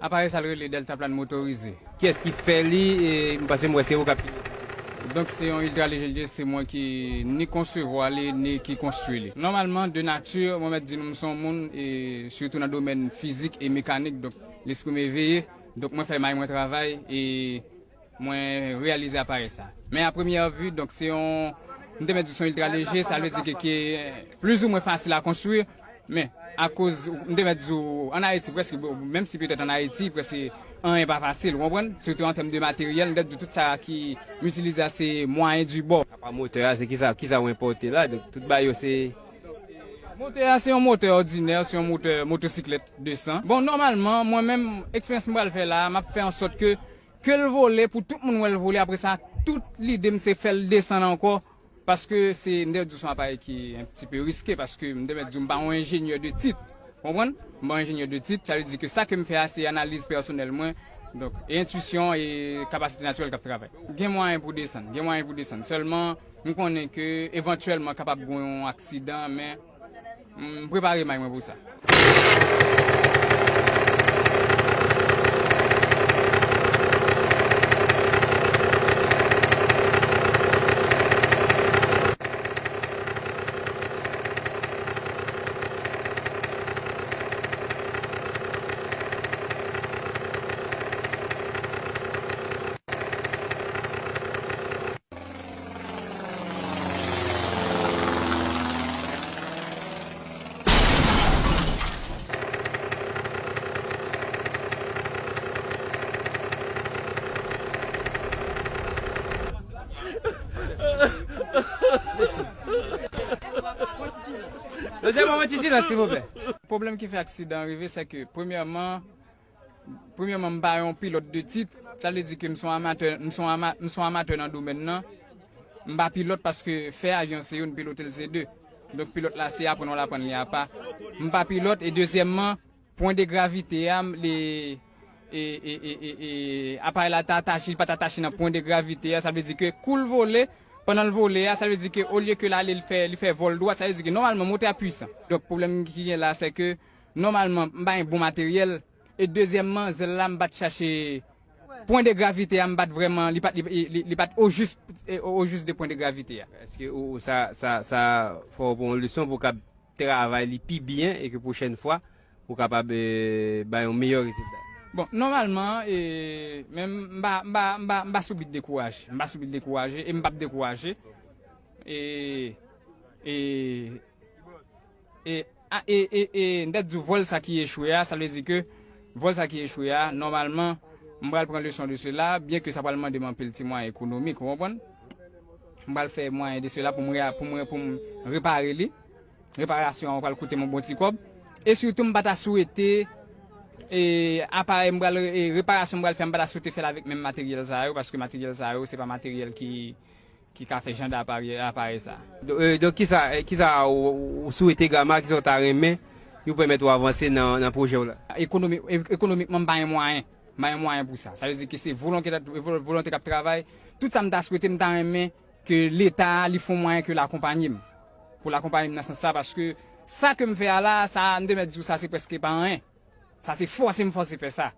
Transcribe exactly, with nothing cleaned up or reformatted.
Aparèy sa l rele Deltaplane motorize. Kiyès ki fè li? E, m panse m wè se ou k ap pilote. Donk, se yon iltra leje l ye, se mwen ki ni konsevwa li, ni ki konstwi li. Nòmalman, de nati, mwen mèt di nou, m se yon moun, e sitou nan domèn fizik e mekanik, donk, lespri m eveye. Donk, mwen fè may mwen travay, e mwen reyalize aparèy sa. Men a premyè vi, donk, se yon, m te mèt di se yon iltra leje, sa vle di ke, ke plizoumwen fasil a konstwi, men akoz, m te mèt di w, ann Ayiti, prèske, menm si petèt ann Ayiti, prèske anyen pa fasil, ou konprann? Sitou an tèm de materyèl, m te di w tout sa ki m itilize a, se mwayen di bò. Apa motè a, se kisa, kisa w enpòte la? Donk, tout bagay yo se Motè a, se yon motè òdinè, se yon motè motosiklèt desan. Bon, nòmalman, mwen menm, eksperyans m pral fè la, m ap fè an sòt ke, ke l vole, pou tout moun wè l vole, apre sa, tout lide m se fè l desann ankò, paske se, m te di w se yon aparèy ki un petit peu risqué, paske m te mèt di w m pa yon enjenyè de tit, konprann? M pa yon enjenyè de tit, sa vle di ke sa ke m fè a, se analiz pèsonèl mwen, donk, e entwisyon e kapasite natirèl k ap travay. Gen mwayen pou desann, gen mwayen pou desann, sèlman, m konnen ke evantyèlman kapab gen yon aksidan, men m prepare may mwen pou sa. Dèzyèm mwen ti silans, silvouplè. Pwoblèm ki fè aksidan an rive, se ke, premyèman, Premyèman, m pa yon pilòt de tit. Sa vle di ke m se yon amatè, m se yon ama-, m se yon amatè nan domèn nan. M pa pilòt paske fè avyon se youn, pilote l se de. Donk, pilòt la se aprann ou al aprann li apa. M pa pilòt, e dezyèmman, pwen de gravite a, m, li, e, e, e, e, e, aparèy la ta atache, li pa t atache nan pwen de gravite a. Sa vle di ke kou l vole, pandan l vole a, sa vle di ke olye ke l ale, li fè, li fè vòl dwat, sa vle di ke nòmalman motè a pwisan. Donk, pwoblèm ki gen la, se ke nòmalman, m pa gen bon materyèl. E dezyèmman, zèl la, m pa t chache pwen de gravite a, m pa t vrèman, li pa t, li, li, li pa t ojis, e, ojis de pwen de gravite a. Èske ou, ou sa, sa, sa fè w pran yon leson pou w kab travay li pi byen e ke pwochèn fwa, ou kapab, e, bay yon meyè rezilta? Bon, nòmalman, e, men m pa, m pa, m pa, m pa sou bit dekouraje. M pa sou bit dekouraje e m p ap dekouraje. E, e, E, a, e, e, e, m t ap di w vòl sa ki echwe a, sa vle di ke vòl sa ki echwe a, nòmalman, m pral pran leson de sela, byen ke sa pral mande m anpil ti mwayen ekonomik, ou konprann? M pral fè mwayen de sela pou m re-, pou m re-, pou m repare li. Reparasyon an pral koute m yon bon ti kòb. E sitou, m pa ta swete, e, aparèy m pral, e, reparasyon m pral fè, m pa ta swete fè l avèk menm materyèl sa yo, paske materyèl sa yo, se pa materyèl ki, ki ka fè jan de aparèy, aparèy sa. Don-, e, donk, kisa, e, kisa ou, ou swete Gama, kisa w ta renmen yo pèmèt ou avanse nan, nan pwojè w la? Ekonomi-, e, ekonomikman, m pa gen mwayen. M pa gen mwayen pou sa. Sa vle di ke se volonte, vo-, volonte k ap travay. Tout sa m ta swete, m ta renmen ke Leta, li fè yon mwayen ke l akonpanye m. Pou l akonpanye m nan sans sa, paske sa ke m fè a la, sa, m te mèt di w, sa se prèske pa anyen. Sa se fòse m fòse fè sa.